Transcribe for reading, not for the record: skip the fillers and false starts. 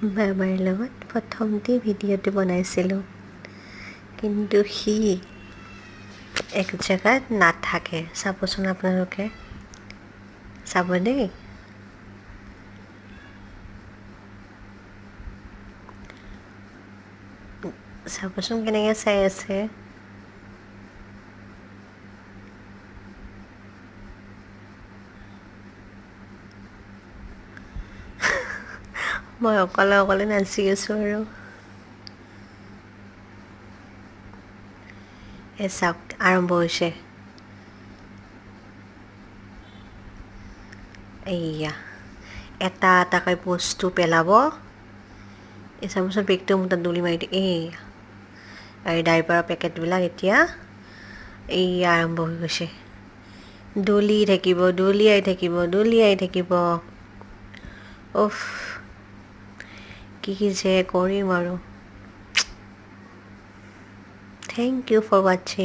বাবাৰ লগত প্ৰথমতে ভিডিঅ'টো বনাইছিলোঁ, কিন্তু সি এক জেগাত নাথাকে। চাবচোন আপোনালোকে, চাব দেই। চাবচোন কেনেকৈ চাই আছে। মই অকলে অকলে নাচি আছোঁ আৰু। এই চাওক, আৰম্ভ হৈছে। এইয়া এটা এটাকৈ বস্তু পেলাব। এই চাবচোন, বেগটো মোৰ তাত দলি মাৰি দিয়ে। এই আৰু ডাইপাৰৰ পেকেটবিলাক এতিয়া এই আৰম্ভ হৈ গৈছে। দলি থাকিব, দলিয়াই থাকিব, দলিয়াই থাকিব। উফ, কি যে কৰিম আৰু। Thank you for watching.